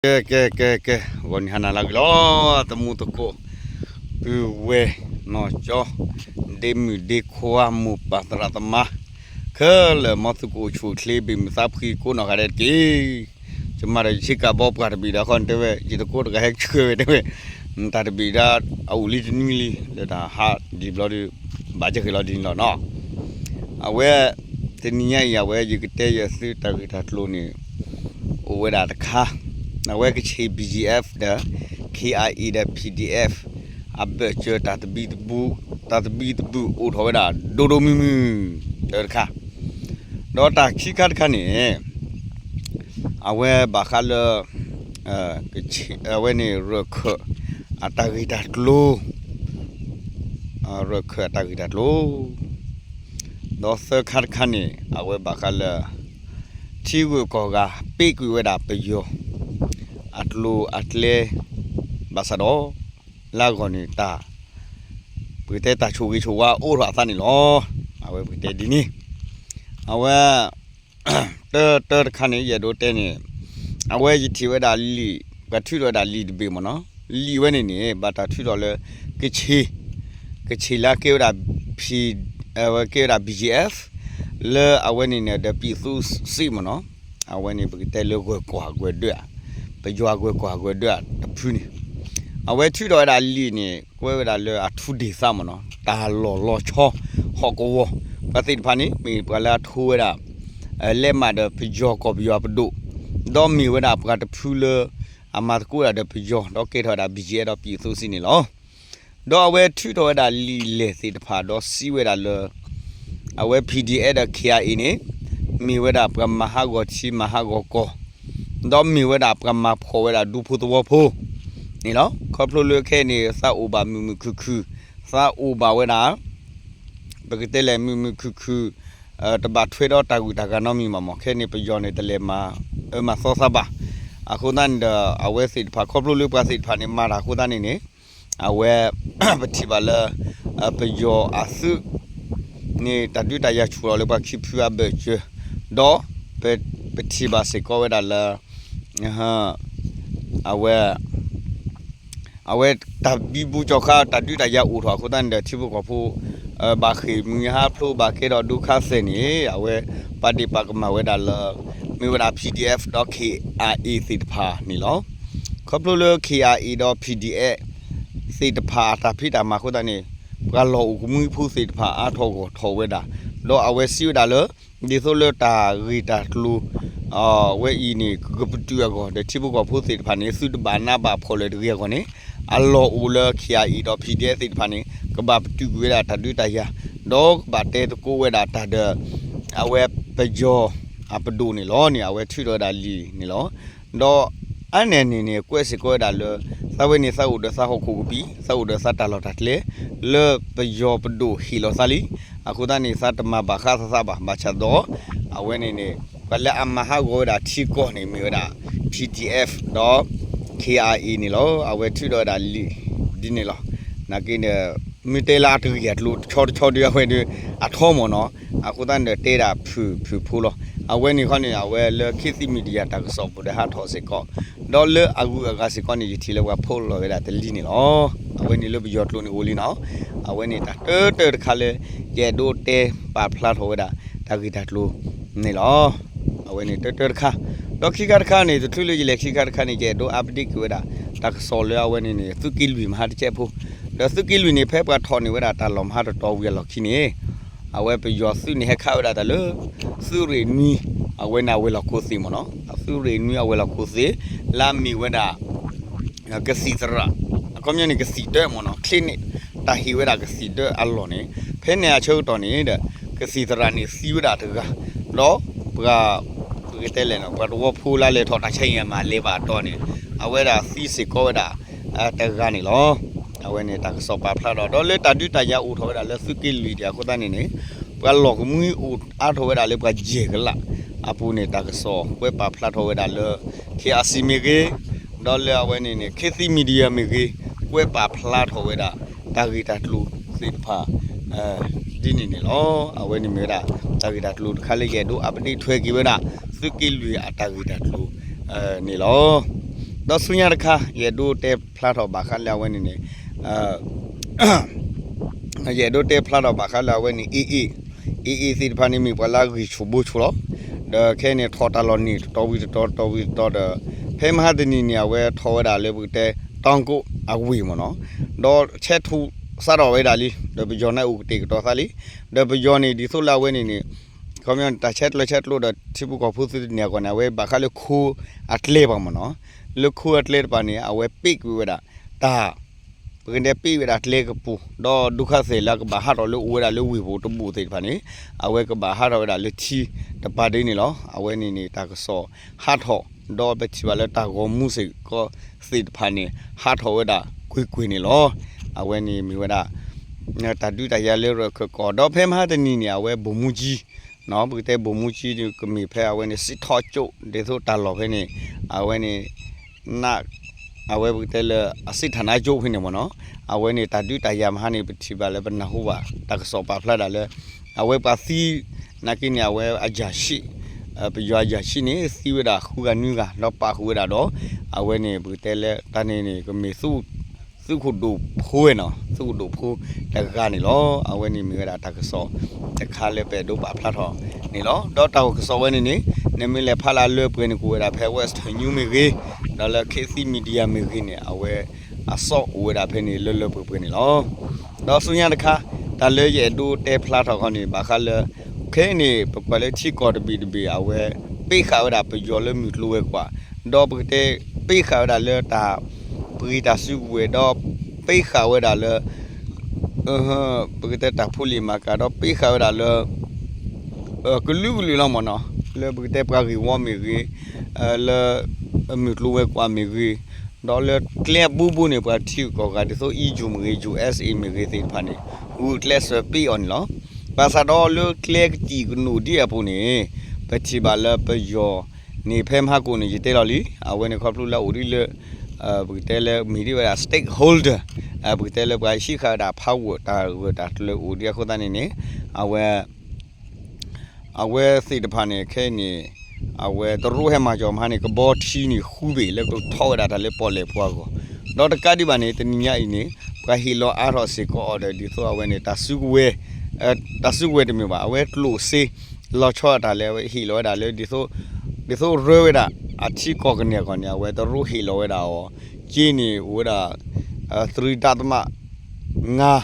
ကဲ ကဲ ကဲ ကဲ ဂီၤနံၤဟါနၤလၢအဂ့ၤလီၤ, သမူသကိး, ပုၢ်ဝဲၢ်နီၢ်ကၠီ, ဒ့မုၣ်ဒ့ခွါ မိၢ်ပၢ်သရၣ်သမါ, ခဲလၢာ်မ်သုကအိၣ်ဆူၣ်အိၣ်ချ့ ဘၣ်မုာ်သးဖှံကိးနီၢ်ဂၤဒဲးတက့ၢ်. ယမၤဒီးယဆ့ကၤဘီပှၤတဘ့ၣ်ဒီး ခီန့ၣ်တဲဝဲ ယသကိးတဂၤဟဲဆှၢဝဲတဲဝဲ, တၢ်တဘ့ၣ်ဒၣ် အအိၣ်လံတနွံလံ လၢတၢ်ဟးဒံးဘျီဒီး ဘၣ်ကဲဃဲၤလီၤဒ်န့ၣ်လီၤနီၤ. အဝဲ တနံၤညါအံၤ အဝဲယကတဲယသုတၢ်ဂ့ၢ်တၢ်ကျိၤန့ၣ် အိၣ်ဝဲဒၣ်တခါ, အဝဲကချ့ၣ် BGF ဒီး KIA ဒီး PDF အဘၢၣ်စၢၤ တၢ်သဘံၣ်သဘုၣ်အိၣ်ထီၣ်ဝဲဒၣ် ဒိၣ်ဒိၣ်မုၢ်မုၢ် တၢတခါ, ဒီးတၢ်ခံခါတခါန့ၣ် အဝဲဘၣ်ဃးလၢ အဝဲန့ၣ် ရၢၢ်ခၢၣ်အတၢ်ဂ့ၢ်တၢ်ကျိၤ, ရၢၢ်ခၢၣ်အတၢ်ဂ့ၢ်တၢ်ကျိၤ, ဒီးသၢခါတခါန့ၣ် အဝဲဘၣ်ဃးလၢ ထံဂုၤကီၢ်ဂၤ ပ့းကွံာ်ဝဲဒၣ်ပယီၤ အကျိၤအကျဲ ဘၣ်ဆၣ်ဒီး လၢအဂီၢ်န့ၣ်တၢ် ပကတဲတၢ်ဆိၣ်ဂ့ၤဆိၣ်ဝါအိၣ်ထီၣ်အသးန့ၣ်လီၤ. အဝဲပကတဲဒ်န့ၣ် အဝဲ တၢတၢတခါန့ၣ် ယအဲၣ်ဒိးတဲန့ၣ် အဝဲယထံၣ်ဝဲဒၣ်လံာ် ပှၤထုးထီၣ်ဝဲဒၣ်လံာ်တဘ့ၣ်မ့ၢ်နီၤ, လံာ်ဝဲန့ၣ်န့ၣ် ဘၣ်တၢ်ထုးထီၣ်လၢ ကချ့ၣ်, ကချ့ၣ်လၢအကဲဝဲဒၣ် P, အဝဲကဲဝဲဒၣ် BGF လၢအဝဲန့ၣ်န့ၣ်ဒီး ပြည်သူ့စစ် မ့ၢ်နီၤ, အဝဲန့ၣ်ပကတဲလၢဂၢၢ်ကွၢ်ဂၢၢ်ဒွဲၣ်ဧါ, ပယီၤဂၢၢ်ကွၢ်ဂၢၢ်ဒွဲၣ်တဖုန့ၣ် အဝဲထုးထီၣ်ဝဲဒၣ်လံာ်န့ၣ် ကွဲးဝဲဒၣ်လၢအထူဒေသ မ့ၢ်နီၤ, တၢ်လီၢ်လီၤဆီ ဟီၣ်ကဝီၤ, ပှၤသ့ၣ်တဖၣ်န့ၣ် မ့ၢ်ပှၤလၢအထိဝဲဒၣ် လဲးမးဒီးပယီၤကီၢ်ပယီၤအပဒိၣ်, ဒီးမ့ၢ်ဝဲဒၣ်ပှၤတဖုလၢ အမၤသကိးဒၣ်ဒီးပယီၤ ဒီးကဲထီၣ်ဝဲဒၣ် BGF ဒီး ပြည်သူ့စစ် န့ၣ်လီၤ. ဒီးအဝဲထုးထီၣ်ဝဲဒၣ်လံာ်လဲၢ်သ့ၣ်တဖၣ် ဒီးစံးဝဲဒၣ်လၢ အဝဲ PDF ဒီး KIA န့ၣ် မ့ၢ်ဝဲဒၣ်ပှၤမၤဟးဂီၤထံမၤဟးဂီၤကီၢ်, ဒီးမ့ၢ်ဝဲဒၣ်ပှၤမၤဖှီၣ်ဝဲဒၣ်ဒူဖိသဝီဖိန့ၣ်လီၤ. ခီဖျိလၢခဲအံၤန့ၣ် သးအိၣ်ဘၣ်မုာ်မုာ်ခုၣ်ခုၣ်, သးအိၣ်ဘၣ်ဝဲဒၣ် ပကတဲလဲၣ်မုာ်မုာ်ခုၣ်ခုၣ်, တဘၣ်ထွဲဒီးတၢ်ဂုၤတၢ်ဂၤနီတမံၤဘၣ်မ့ၢ်, ခဲအံၤန့ၣ် ပယီၤန့ၣ် တလဲၤမၤအၢမၤသီသးဘၣ်. အဃိသတးန့ၣ်ဒီး အဝဲသ့ၣ်တဖၣ် ခီဖျိလၢပှၤသ့ၣ်တဖၣ်န့ၣ် မၤတၢ်အဃိသတးန့ၣ်န့ၣ် အဝဲ ပထံၣ်ဘၣ်လၢ ပယီၤအသုးန့ၣ် တၢ်ဒုးတၢ်ယၤဆူၣ်လီၤလၢပှၤခံဖုအဘၢၣ်စၢၤ, ဒီး ပထံၣ်ဘၣ်စ့ၢ်ကီးဝဲဒၣ်လၢ အဝဲ အဝဲတၢ်ဘံဘူကၠီၤဃာ် တၢ်ဒုးတၢ်ယၤအိၣ်ထီၣ်အဃိသတးန့ၣ်ဒီး ထံဖိကီၢ်ဖိ ဘၣ်ဃ့ၢ်မှံဟးဖျိး ဘၣ်ကဲထီၣ်ဒုက္ခသည်န့ၣ် အဝဲပာ်ဒ့ၣ်ပာ်ကမၣ်ဝဲဒၣ်လၢ မ့ၢ်ဝဲဒၣ် PDF ဒီး KIA သ့ၣ်တဖၣ်န့ၣ်လီၤ. ခီဖျိလၢ KIA ဒီး PDF သ့ၣ်တဖၣ်အတၢ်ဖံးတၢ်မၤအဃိသတးန့ၣ် ပှၤလီၢ်အိၣ်ကမှံဖိသ့ၣ်တဖၣ်အါထီၣ်ဂီၢ်ထီၣ်ဝဲဒၣ်, ဒီးအဝဲစံးဝဲဒၣ်လၢ ဒ်သိးလၢတၢ်ဂ့ၢ်တၢ်ကျိၤ ဝဲအံၤန့ၣ် ကကပတုာ်အဂီၢ် ဒီးထံဖိကီၢ်ဖိသ့ၣ်တဖၣ်န့ၣ် သုတဘၣ်နးဘၣ်ဖှီၣ်လၢၤတဂ့ၤအဂီၢ်န့ၣ် အလီၢ်အိၣ်လၢ KIA ဒီး PDF သ့ၣ်တဖၣ်န့ၣ် ကဘၣ်ပတုာ်ကွံာ်ဝဲဒၣ်တၢ်ဒုးတၢ်ယၤ, ဒီးကဘၣ်တဲသကိးဝဲဒၣ်တၢ်ဒီး အဝဲပယီၤအပဒိၣ်န့ၣ်လီၤန့ၣ် အဝဲထုးထီၣ်ဝဲဒၣ်လံာ်န့ၣ်လီၤ. ဒီးအါန့ၢ်န့ၣ်န့ၣ် ကွဲးစ့ၢ်ကီးဝဲဒၣ်လၢ သးဝဲန့ၣ်သးအိၣ်ဒီးသးဟီၣ်ခိၣ်ကပံာ် သးအိၣ်ဒီးသးတၢ်လီၢ်တၢ်ကျဲ လၢပယီၤပဒိၣ်ဟ့ၣ်လီၤသးလံ. အဃိသတးန့ၣ် သးတမၤဘၣ်ဃးသးသးဘၣ်. ဘၣ်ဆၣ်ဒီး အဝဲန့ၣ်န့ၣ် ပှၤလၢအမၤဟးဂီၤဝဲဒၣ်ထံကီၢ်န့ၣ် မ့ၢ်ဝဲဒၣ် PDF ဒီး KIA န့ၣ်လီၤ. အဝဲထုးထီၣ်ဝဲဒၣ်လံာ်ဒ်န့ၣ်လီၤ. နာ်က့န့ၣ် မ့ၢ်တဲလၢအတဂ့ၢ်အကျိၤတဆီတဆီဒီး အဝဲဒၣ်အထီမ့ၢ်နီၤ. အဃိသတးန့ၣ်ဒီး တဲဒၣ်ဖုၣ်ဖုၣ်ဖိလီၤ. အဝဲန့ၣ်ခီန့ၣ် အဝဲလၢ ခေတ်သစ် Media တၢ်ကစီၣ်ပူၤဒီးဟးထီၣ်စ့ၢ်ကီး, ဒီးလၢအဂုၤအဂၤစ့ၢ်ကီးန့ၣ် ယထံၣ်လၢပှၤဖီၣ်လီၤဝဲဒၣ်တလံၤန့ၣ်လီၤ. အဝဲန့ၣ်လၢပယီၤကျိာ်န့ၣ်အိၣ်လံနီၤ. အဝဲန့ၣ်တၢ်တၢတၢတခါလၢ ယအဲၣ်ဒိးတဲပာ်ဖျါထီၣ်ဝဲဒၣ် တၢ်ဂ့ၢ်တၢ်ကျိၤန့ၣ်လီၤ. အဝဲန့ၣ်တၢတၢတခါ, ဒီးခံခါတခါန့ၣ် တချုးလၢယလဲၤခံခါတခါန့ၣ် ယအဲၣ်ဒိး update က့ၤဝဲဒၣ် တၢ်ကစီၣ်လၢအဝဲန့ၣ်န့ၣ် သုးက့လွံၢ်မဟါတကဲးဖိ, ဒီးသုးက့လွံၢ်န့ၣ် ဖဲပှၤထီၣ်န့ၢ်ဝဲဒၣ်တၢ်လီၢ်မဟါတတီၤဝံၤအလီၢ်ခံန့ၣ် အဝဲပယီၤသုးန့ၣ် ဟဲခးဝဲဒၣ်တၢ်လၢ သုးရ့ၣ်နွံ အဝဲန့ၣ်အဝဲၤလီၢ်ခိၣ်သ့ၣ်မ့ၢ်နီၤ, သုးရ့ၣ်နွံအဝဲၤလီၢ်ခိၣ်သ့ၣ် လၢအမ့ၢ်ဝဲဒၣ် ကသံၣ်သရၣ်, အခီပညီန့ၣ် ကသံၣ်ဒၢမ့ၢ်နီၤ, ချ့န့ၣ် တၢ်ဟ့ၣ်ဝဲဒၣ်ကသံၣ်ဒၢအလီၢ်န့ၣ် ဖဲန့ၣ်အဆၢကတီၢ်န့ၣ်ဒီး ကသံၣ်သရၣ်န့ၣ်သံဝဲဒၣ်တဂၤ, ဒီးပှၤ ပကတဲလဲၣ်နီၤ ပှၤသဝီဖိလၢလဲၤထီၣ်တၢ်ဆါဟံၣ်အမၤလဲၤဘၣ်အတီၢ်န့ၣ် အဝဲဒၣ်သံစ့ၢ်ကီးဝဲဒၣ် တဂၤန့ၣ်လီၤ. အဝဲန့ၣ်တၢ်ကစီၣ်ပာ်ဖျါဒီး ဒီးလၢတၢ်ဒုးတၢ်ယၤအိၣ်ထီၣ်ဝဲဒၣ်လၢသုးက့လွံၢ်ဒံးအဃိသတးန့ၣ်န့ၣ် ပှၤလီၢ်ကမှံအိၣ်အါထီၣ်ဝဲဒၣ်လၢပှၤယဲၢ်ကလးအပူၤန့ၣ် တၢ်ကစီၣ်ကွဲးပာ်ဖျါထီၣ်ဝဲဒၣ်လၢ KIC မ့ၢ်ဂ့ၤ, ဒီးလၢအဝဲန့ၣ်န့ၣ် ခေတ်သစ် Media မ့ၢ်ဂ့ၤ, ကွဲးပာ်ဖျါထီၣ်ဝဲဒၣ် တၢ်ဂ့ၢ်တၢ်ကျိၤသ့ၣ်တဖၣ် ဒ်န့ၣ်န့ၣ်လီၤ. အဝဲန့ၣ်မ့ၢ်ဝဲဒၣ် တၢ်ဂ့ၢ်တၢ်ကျိၤတခါလၢယအဲၣ်ဒိး update ထွဲက့ၤဝဲဒၣ် သုးက့လွံၢ်အတၢ်ဂ့ၢ်တၢ်ကျိၤန့ၣ်လီၤ. ဒီးဆူညါတခါ ယအဲၣ်ဒိးတဲဖျါထီၣ်ဘၣ်ဃးလၢအဝဲန့ၣ်န့ၣ် ယအဲၣ်ဒိးတဲဖျါထီၣ်ဘၣ်ဃးလၢအဝဲန့ၣ် AA, AA သ့ၣ်တဖၣ်န့ၣ်မ့ၢ်ပှၤလၢအဂံၢ်ဆူၣ်ဘိဆူၣ်လီၤ. ဒီးခဲအံၤန့ၣ် ထီၣ်တၢ်လီၢ်န့ၣ် တတီၤဝံၤတတီၤ တတီၤဝံၤတတီၤဒီး ဖဲမဟါတနံၤန့ၣ် အဝဲထီၣ်ဝဲဒၣ်လၢပကတဲ တီကၠိအဝ့ၢ်မ့ၢ်နီၤ, ဒီးဆဲးထူးစးထီၣ်ဝဲဒၣ်လံ ဒီးပယီၤန့ၣ်အိၣ်ကတဲာ်ကတီၤသးလံ. ဒီးပယီၤန့ၣ် ဒ်သိးလၢအဝဲန့ၣ်န့ၣ် ခီပညီန့ၣ် တၢ်ဆဲးကျၢဆဲးကျိးဒီးထံဖိကီၢ်ဖိသုတန့ၢ်အဂီၢ်န့ၣ် အဝဲဘၣ်ဃးလၢခိအကျဲပှၤမ့ၢ်နီၤ, လၢခိအကျဲတဖၣ်န့ၣ် အဝဲပ့းကွံာ်ဝဲဒၣ် တၢ် ပကတဲပ့းဝဲဒၣ်ကျဲကပူၤ ဒီးဒုက္ခသည်လၢအကဘၣ်ဟးထီၣ်လၢအိၣ်ဝဲဒၣ်လၢဝ့ၢ်ပူၤတဘိၣ်သ့ၣ်တဖၣ်န့ၣ် အဝဲကဘၣ်ဟးထီၣ်ဝဲဒၣ်လၢထံတပၤဒ်န့ၣ်လီၤ. အဝဲန့ၣ်န့ၣ် တၢ်ကစီၣ်ဟးထီၣ် ဒီးပထံၣ်ဘၣ်လၢတၢ်ဂီၤမူစ့ၢ်ကီးသ့ၣ်တဖၣ်န့ၣ် ဟးထီၣ်ဝဲဒၣ်ကွ့ၢ်ကွ့ၢ်န့ၣ်လီၤ. အဝဲန့ၣ်မ့ၢ်ဝဲဒၣ် တၢ်ဒုးတၢ်ယၤလၢရၢၢ်ခၢၣ်ကီၢ် ဒီးဖဲမဟါတနံၤန့ၣ် အဝဲဗိုလ်မှူးကြီး ပကတဲဗိုလ်မှူးကြီးန့ၣ် ကမ့ၢ်ဖဲအဝဲန့ၣ် စစ်ထောက်ချုပ် ဒ်သိးတၢ်လီၢ်ဖဲန့ၣ် အဝဲန့ၣ် အဝဲပကတဲလၢ အစစ်ဌာနချုပ် ဖဲန့ၣ်မ့ၢ်နီၤ, အဝဲန့ၣ်တၢ်ဒုးတၢ်ယၤမဟါန့ၣ် ပထံၣ်ဘၣ်လၢပနၢ်ဟူဘၣ် တၢ်ကစီၣ်ပာ်ဖျါဒၣ်လၢ အဝဲပှၤသံ နာ်က့န့ၣ် အဝဲအရာရှိ ပယီၤအရာရှိန့ၣ် သံဝဲဒၣ်ဃုဂၤနွံဂၤ ဒီးပာ်ဃုာ်ဝဲဒၣ်ဒီး အဝဲန့ၣ် ပကတဲလၢတၢ်န့ၣ်န့ၣ် ကမ့ၢ် သုးခိၣ်ဒိၣ်ဖိဝဲနီၤ, သုးခိၣ်ဒိၣ်ဖိတဂၤန့ၣ်လီၤ. အဝဲန့ၣ်မ့ၢ်ဝဲဒၣ်တၢ်ကစီၣ်တခါလၢပအဲၣ်ဒိးပာ်ဖျါထီၣ်န့ၣ်လီၤ. ဒီးတၢ်ကစီၣ်ဝဲန့ၣ်န့ၣ် နမ့ၢ်လဲၤဖးလၢအလၢပှဲၤန့ၣ် ကအိၣ်ဝဲဒၣ်ဖဲ Western News မ့ၢ်ဂ့ၤ, ဒီးလၢ ခေတ်သစ် Media မ့ၢ်ဂ့ၤန့ၣ် အဝဲအစီၣ်အိၣ်ဝဲဒၣ်ဖဲန့ၣ်လၢလၢပှဲၤပှဲၤန့ၣ်လီၤ. ဒီးဆူညါတခါ တၢ်လၢယအဲၣ်ဒိးတဲဖျါထီၣ်ခီန့ၣ် ဘၣ်ဃးလၢ ခဲအံၤန့ၣ် ပကွၢ်လၢထံကီၢ်တဘ့ၣ်တဘ့ၣ် အဝဲ ပ့းဃာ်ဝဲဒၣ်ပယီၤလၢမုၢ်ကျိၤဝဲၤကွာ်, ဒီးပကတဲ ပ့းဃာ်ဝဲဒၣ်လၢတၢ်ပှ့ၤတၢ်စုကဝဲၤ ဒီးပ့းဃာ်ဝဲဒၣ်လၢ ပကတဲတၢ်ဖိလံာ်မၤကၤ ဒီးပ့းဃာ်ဝဲဒၣ်လၢ ကလုာ်ကလုာ်လီၤမ့ၢ်နီၤ, လၢပကတဲပှၤဂ့ၢ်ဝီမ့ၢ်ဂ့ၤ, လၢ မုၢ်ကျိၤဝဲၤကွာ်မ့ၢ်ဂ့ၤ, ဒီးလၢကျဲအဘိဘိန့ၣ် ပှၤထံဂုၤကီၢ်ဂၤဒ်သိး EU မ့ၢ်ဂ့ၤ USA မ့ၢ်ဂ့ၤသ့ၣ်တဖၣ်န့ၣ် ဂုာ်ကျဲးစၢးပ့းအီၤန့ၣ်လီၤ. ဘၣ်ဆၣ်ဒီးလၢကျဲကတံာ်ကနိးဒ်အပူၤန့ၣ် ပထံၣ်ဘၣ်လၢပယီၤန့ၣ် ဖဲမဟါကိၣ်န့ၣ် ယတဲလီၤလံ အဝဲန့ၣ်ခီဖျိလၢအအိၣ်ဒ်လၢ ပကတဲလၢမ့ၢ်ဒ်ဝဲဒၣ် stakeholder, ပကတဲလၢပှၤဟံးဃာ်ဝဲဒၣ် power တၢ်ဂၢၢ်တၢ်ကျၢၤအိၣ်ဒ်အဃိသတးန့ၣ်န့ၣ် အဝဲ အဝဲသ့ၣ်တဖၣ်န့ၣ် ခဲအံၤန့ၣ် အဝဲတရူးဟဲမၤစၢၤမဟါန့ၣ် ကဘီထံန့ၣ်ဃုဘ့ၣ် လၢကထီၣ်ဝဲဒၣ်တၢ်လၢပီၣ်လဲၣ်ပှၤဂီၢ်, ဒီးတကးဒံးဘၣ်န့ၣ် တနံၤညါအံၤန့ၣ် ပှၤဟ့ၣ်လီၤအါထီၣ်စ့ၢ်ကီးအီၤဒီး ဒ်သိးအဝဲန့ၣ် တၢ်စုကဝဲၤ တၢ်စုကဝဲၤတမ့ၢ်ဘၣ် အဝဲကျိၣ်စ့ လီၤဆီဒၣ်တၢ်လၢအဝဲဟ့ၣ်လီၤဝဲဒၣ်လၢ ဒ်သိးရၢဝဲဒၣ်အထံကီၢ်ကန့ၢ်အဂီၢ်န့ၣ် အဝဲတရူးဟ့ၣ်လီၤဝဲဒၣ်အီၤ က့န့ၣ်အိၣ်ဝဲဒၣ် သရံတၢ်သမၣ် ငါ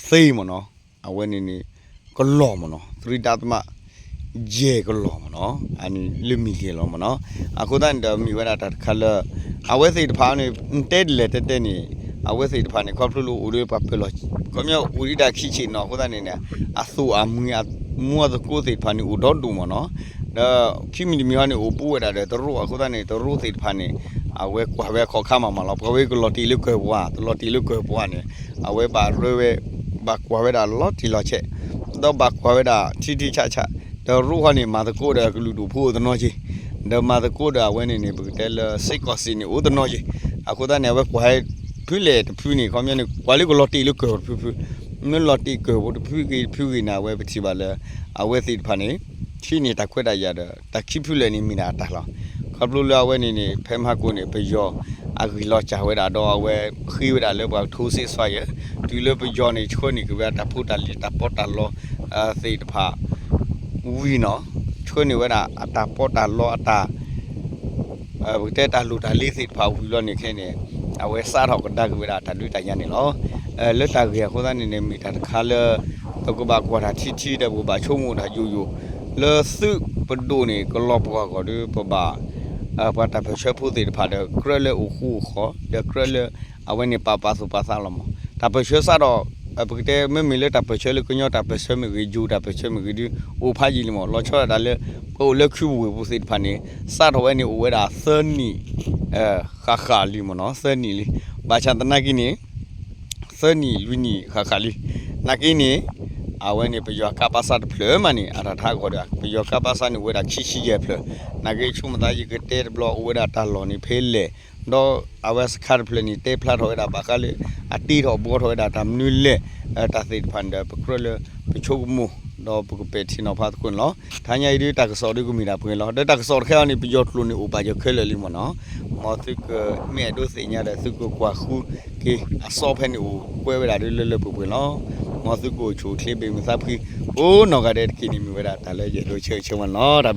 သ့မ့ၢ်နီၤ, အဝဲန့ၣ်န့ၣ် ကလီၢ်မ့ၢ်နီၤ, သရံတၢ်သမၣ် ယဲၢ်ကလီၢ်မ့ၢ်နီၤ, အန့ၣ်လၢ million လီၤမ့ၢ်နီၤ. အဃိသတးန့ၣ်ဒီးမ့ၢ်ဝဲဒၣ်တၢ်တခါလၢ အဝဲသ့ၣ်တဖၣ်န့ၣ် တဲဒ်လဲၣ်တဲတဲန့ၣ် အဝဲသ့ၣ်တဖၣ်န့ၣ် ခီဖျိလၢအိၣ်ဒီးပှၤပၢၤလီၢ် ခီပညီအိၣ်ဒံးတၢ်ခံဆံးနီၤ အဃိသတးန့ၣ်န့ၣ် အသူၣ်အမံၤ အမူအသကိးသ့ၣ်တဖၣ်န့ၣ် အိၣ်ဒီဒူၣ်မ့ၢ်နီၤ. ဒီးခံမံၤတမံၤဟီန့ၣ် အိၣ်ဘူးဝဲဒၣ်ဒီးတရူး အဃိသတးန့ၣ် တရူးသ့ၣ်တဖၣ်န့ၣ် အဝဲကွၢ်ဝဲအခီၣ်ခါမးမးလီၤ. ပှၤဝဲကလီၤတံၢ်လၢကၢၢ်ပှၤ တလီၤတံၢ်လၢကၢၢ်ပှၤန့ၣ် အဝဲဘၣ်ရၢဝဲ ဘၣ်ကွၢ်ဝဲဒၣ်လီၤတံၢ်လီၤဆဲး ဒီးဘၣ်ကွၢ်ဝဲဒၣ်ထံထံဆးဆး တရူးဟီန့ၣ် မၤသကိးဒီးကလုာ်ဒူၣ်ဖိအိၣ်တနီၤက့ၤ ဒီးမၤသကိးဒီးအဝဲန့ၣ်န့ၣ် ပကတဲလၢ စ့ၢ်ကီးစ့ၢ်န့ၣ် အိၣ်တနီၤက့ၤ. အဃိသတးန့ၣ် အဝဲကွၢ်ဟဲဖုလဲၣ်တဖုန့ၣ် ခီပညီန့ၣ် ကွၢ်လၢကလီၤတံၢ်လၢကၢၢ်တဖုဖု မ့ၢ်လီၤတံၢ်ကၢၢ်ဖိတဖုဂ့ၤတဖုဂ့ၤန့ၣ် အဝဲပထံၣ်ဘၣ်လၢ အဝဲသ့ၣ်တဖၣ်န့ၣ် ထံၣ်န့ၢ်တၢ်ခွဲးတၢ်ယာ်ဒီး တၢ်ခံဖုလဲၣ်န့ၣ်မ့ၢ်ဒၣ်အတၢ်လီၤ. ခီဖျိလၢအဝဲန့ၣ်န့ၣ် ဖဲမဟါကိၣ်န့ၣ် ပယီၤအဂံၢ်လီၤစၢ်ဝဲဒၣ်ဒီး အဝဲဃ့ဝဲဒၣ်လၢပှၤကထိစ့စွါယဲၢ် တုၤလၢပယီၤန့ၣ် ဆှၢန့ၢ်က့ၤဝဲဒၣ်တၢ်ဖိတၢ်လံၤတၢ်ပီးတၢ်လီသ့ၣ်တဖၣ် ဝံၤနီၤ ဆှၢန့ၢ်ဝဲဒၣ်အတၢ်ပီးတၢ်လီအတၢ် ပကတဲတၢ်လိၣ်တၢ်လ့သ့ၣ်တဖၣ်ဝံၤလီၤန့ၣ်ခဲန့ၣ် အဝဲစးထီၣ်ကဒါက့ၤဝဲဒၣ်တၢ်ဒုးတၢ်ယၤန့ၣ်လီၤ. လၢတၢ်ဂ့ၢ်အဃိသတးန့ၣ်န့ၣ် မ့ၢ်တၢ်တခါလၢ ပကဘၣ်ကွၢ်တၢ်ထံထံဒီး ပကဘၣ်ဆိကမိၣ်တၢ်ယိာ်ယိာ် လၢသုးပဒိၣ်န့ၣ် ကလီၤပှီၢ်အဂီၢ်ဒီး ပဘၣ် ပှၤတၢ်ပၢၢ်ဆၢဖိသ့ၣ်တဖၣ်ဒီး ကြၢးလၢအိၣ်ဃူအိၣ်ဃီၤ ဒီးကြၢးလၢအဝဲန့ၣ်ပာ်ပာ်သူၣ်ပာ်သးလီၤမး. တၢ်ပၢၢ်ဆၢစးထီၣ် ပကတဲမ့မ့ၢ်လၢတၢ်ပၢၢ်ဆၢလၢကညီတၢ်ပၢၢ်ဆၢမ့ၢ်ဂ့ၤ ယိၤတၢ်ပၢၢ်ဆၢမ့ၢ်ဂ့ၤဒီး အိၣ်ဖးယံာ်လံမး လီၤဆီဒၣ်တၢ်လၢ ပအိၣ်လၢခုပူၤဝ့ၢ်ပူၤသ့ၣ်တဖၣ်န့ၣ် စးထီၣ်ဝဲန့ၣ်အိၣ်ဝဲဒၣ်သၢနံၣ် ဃၣ်ဃၣ်လံမ့ၢ်နီၤ သၢနံၣ်လံ. ဘၣ်ဆၣ်သနာ်က့န့ၣ် သၢနံၣ်လွံၢ်နံၣ်ဃၣ်ဃၣ်လံ. နာ်က့န့ၣ် အဝဲန့ၣ် ပယီၤကးပးစးတဖျၢၣ်မးန့ၣ် အတၢ်ထးဂီၤဒီး ပယီၤကးပးစးန့ၣ်အိၣ်ဝဲဒၣ်ခံဆံယဲၢ်ဖျၢၣ်. နာ်က့ဆိကမိၣ်သးယကတဲတဘျီအိၣ်ဝဲဒၣ်တၢ်လီၢ်န့ၣ်ဖဲလဲၣ် ဒီးအဝဲစခါတဖျၢၣ်န့ၣ် တဲဖျါထီၣ်ဝဲဒၣ်ဘၣ်ဃးလၢ အတ့ထီၣ်ဘှီထီၣ်ဝဲဒၣ်တၢ်မနုၤလဲၣ် တၢ်သ့ၣ်တဖၣ်န့ၣ်ဒီး ပကြၢးလၢပဆိကမိၣ် ဒီးပကပဲာ်ထံနီၤဖးသကိးန့ၣ်လီၤ. တဟါညါအံၤဒ်တၢ်ကစီၣ်ဒ်ကမ့ၢ်ဒၣ်ပှဲၤလီၤ. ဒီးတၢ်ကစီၣ်တခါအံၤန့ၣ် ပယီၤကျိာ်န့ၣ်အိၣ်ဘၣ်ယီၤခဲလၢာ်လံမ့ၢ်နီၤ. မ်သုကမ့ၢ်အဲၣ်ဒိးသ့ၣ်ညါဒီးသုကကွၢ်ဃုက့ၤအစီဖဲန့ၣ်အိၣ်ကွဲးဝဲဒၣ်ဒ်လၢလၢပှဲၤပှဲၤလီၤ. မ်သုကအိၣ်ဆူၣ်အိၣ်ချ့ဘၣ်မုာ်သးဖှံကိးနီၢ်ဂၤဒဲးတက့ၢ်န့ၣ် မ့ၢ်ဝဲဒၣ်တၢ်လၢယအဲၣ်ဒိးဆၢဂ့ၤဆၢဝါန့ၣ်လီၤ.